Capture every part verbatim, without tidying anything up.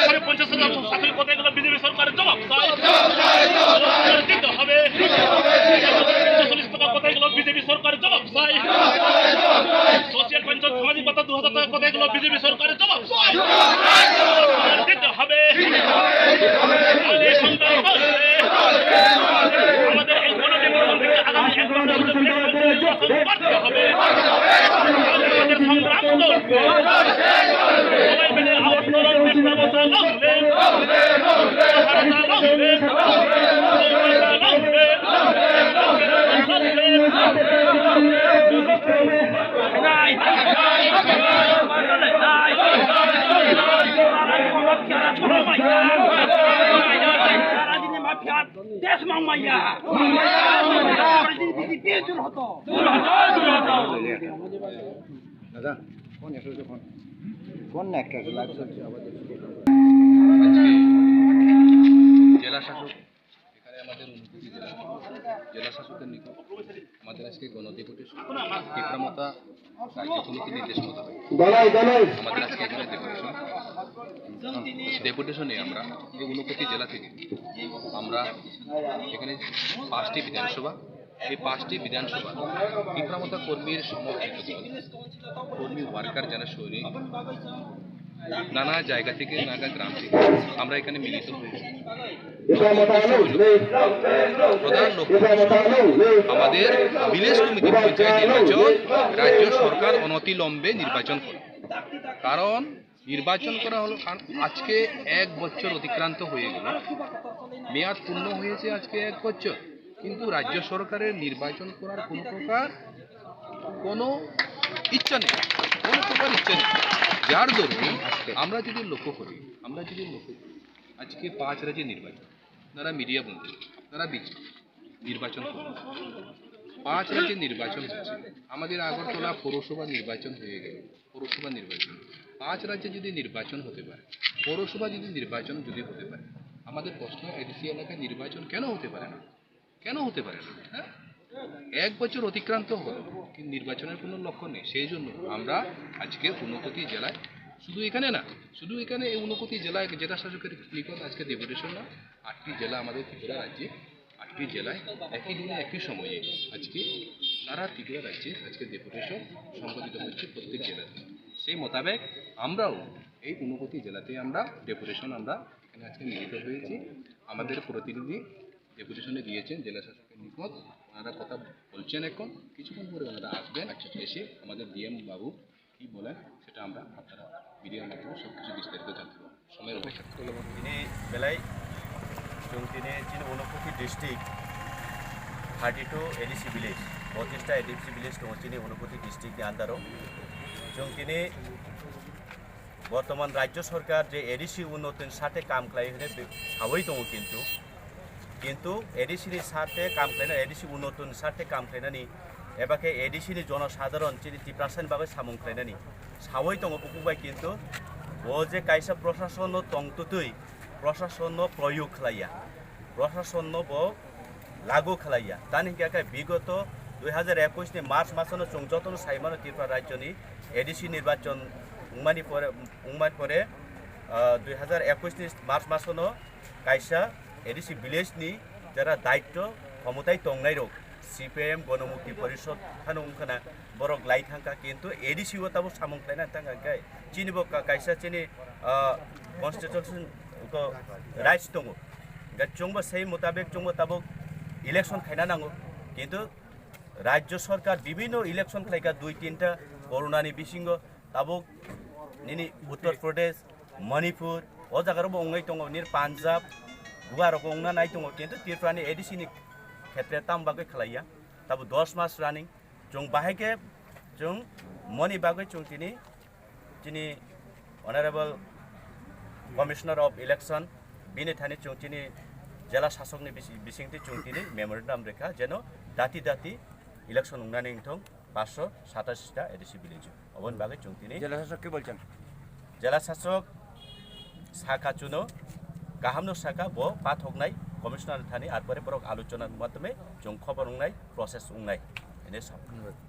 সাড়ে পঞ্চাশ হাজার চাকরি কোথায় গেল বিজেপি সরকারের জবাব চাই। দিতে হবে। ছেচল্লিশ টাকা কোথায় গেল বিজেপি সরকারের জবাব চাই। সোশিয়াল পেনশন, সামাজিক ভাতা দু হাজার টাকা কোথায় গেল বিজেপি সরকারের জবাব চাই। দিতে হবে। আমাদের এই গণতন্ত্র আগামী এক বছর করতে হবে। আমাদের সংগ্রাম চলবে। সবাই মিলে আওয়াজ তুলুন, বিপ্লব চালু। Desh mang maya. দাদা, ফোন এসে ফোন। ফোন না একটা আছে, লাইভ চলছে, আবার দেখছি। আজকে জেলা শাসক, এখানে আমাদের ঊনকোটি জেলা, জেলা শাসকের নিকট আমাদের আজকে গণডেপুটেশন, তীব্রমতা রাজ্য কমিটির নির্দেশ মোতাবেক আমাদের আজকে এখানে ডেপুটেশন। ডেপুটেশনে আমরা এই ঊনকোটি জেলা থেকে আমরা এখানে পাঁচটি বিধানসভা, এই পাঁচটি বিধানসভা তীব্রমতা কর্মীর সমর্থিত দল, কর্মী, ওয়ার্কার, যারা সৈনিক, নানা জায়গা থেকে, নানা গ্রাম থেকে আমরা এখানে মিলিত হয়েছি। প্রধান লক্ষ্য হচ্ছে আমাদের ভিলেজ কমিটি পঞ্চায়েত নির্বাচন রাজ্য সরকার অনতিলম্বে নির্বাচন করে। কারণ নির্বাচন করা হলো, কারণ আজকে এক বছর অতিক্রান্ত হয়ে গেল, মেয়াদ পূর্ণ হয়েছে আজকে এক বছর, কিন্তু রাজ্য সরকারের নির্বাচন করার কোনো প্রকার কোনো ইচ্ছা নেই, কোনো প্রকার ইচ্ছা নেই। যার দরুন আমরা যদি লক্ষ্য করি, আমরা যদি লক্ষ্য করি, আজকে পাঁচ রাজ্যে নির্বাচন, আপনারা মিডিয়া বন্ধু, আপনারা বিচ-, নির্বাচন করুন। পাঁচ রাজ্যে নির্বাচন হচ্ছে, আমাদের আগরতলা পৌরসভা নির্বাচন হয়ে গেল, পৌরসভা নির্বাচন, পাঁচ রাজ্যে যদি নির্বাচন হতে পারে, পৌরসভা যদি নির্বাচন যদি হতে পারে, আমাদের প্রশ্ন, এডিসি এলাকায় নির্বাচন কেন হতে পারে না? কেন হতে পারে না? হ্যাঁ, এক বছর অতিক্রান্ত হলো, কিন্তু নির্বাচনের কোনো লক্ষণ নেই। সেই জন্য আমরা আজকে ঊনকোটি জেলায়, শুধু এখানে না, শুধু এখানে এই ঊনকোটি জেলায় জেলা শাসকের নিকট আজকে ডেপুটেশন না, আটটি জেলা আমাদের ত্রিপুরা রাজ্যে, আটটি জেলায় একই দিনে একই সময়ে আজকে সারা ত্রিপুরা রাজ্যে আজকে ডেপুটেশন সংগঠিত হচ্ছে প্রত্যেক জেলাতে। সেই মোতাবেক আমরাও এই ঊনকোটি জেলাতে আমরা ডেপুটেশন, আমরা এখানে আজকে মিলিত হয়েছি। আমাদের প্রতিনিধি ডেপুটেশনে গিয়েছেন জেলা শাসকের নিকট, ওনারা কথা বলছেন এখন, কিছুক্ষণ পরে ওনারা আসবেন। আচ্ছা, এসে আমাদের ডিএম বাবু কি বলেন সেটা আমরা আপনারা মিডিয়ার মাধ্যমে সব কিছু বিস্তারিত জানতে পারবো। সময়ের অপেক্ষা। Chwng tini belai, chwng tini chini Unakoti district, thirty two A D C village, botista A D C village tongo chini Unakoti district ni under o. Chwng tini bortoman rajyo sarkar je A D C unnotoni sarthe kam khlai hwnwi be-, sawi tongo kintu, kintu A D C ni sarthe kam khlaina, A D C unnotoni sarthe kam khlainani eba khe A D C ni jonosadharon chini Tiprasani bagwi samung khlainani sawi tongo bukhuk bai, kintu bo je kaisa prosasonno tongtwtwi prosasonno proyog khlaiya, prosasonno bo lagu khlaiya. Tani hwnkhe khe bigoto dui hazar ekush ni March masono chwng jotono sai mano Tripura rajyoni A D C nirbachon wngmani pore, wngmani pore, ah, dui hazar ekush ni March masono kaisa A D C village ni jara daityo khomotai tongnairok C P I M Gonomukti Porishod phano wngkhana borok lai thangkha, kintu A D C o tabuk samung khlaina thangkha khe chini bo ka-, kaisa chini, ah, constitution ko rights tongo. Hingkhe chwngbo sei mutabek chwngbo tabuk election khaina nango, kintu rajyo sarkar bibhinno election khlaikha dui tinta corona ni bisingo, tabuk nini Uttar Pradesh, Manipur, o jaga rokbo wngwi tongo, nini Punjab, Goa rogo wngna nai tongo, kintu Tripura ni A D C ni khetre tamo bagwi khlaiya, tabuk dos mas running, chwng bahai khe chwng moni bagwi chwng tini chini Honorable Commissioner of Election bini thani chwng chini jela sasokni bisi-, bisingtwi chwng tini memorandum rikha, jeno dati dati election wngnani wngthong paanch sho satashi ta A D C village o. Oboni bagwi chwng tini jela sasok khe bolchang. Jela sasok saka chuno, kahamno saka, bo pathoknai commissioner thani, arpore borok alochona matome chwng khobor wngnai, process wngnai. Ene sa.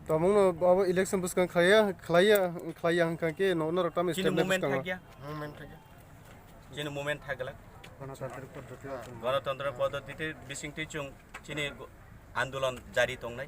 Tamungno abo election bwskang khlaiya, khlaiya, khlaiya hwnkha khe no norok tam chini step movement bwskango thakya. Movement thakya. Chini movement thakgwlak. Ganatantrik poddhoti. Ganatantrik poddhoti te bisingtwi chwng chini go-, andolon jari tongnai.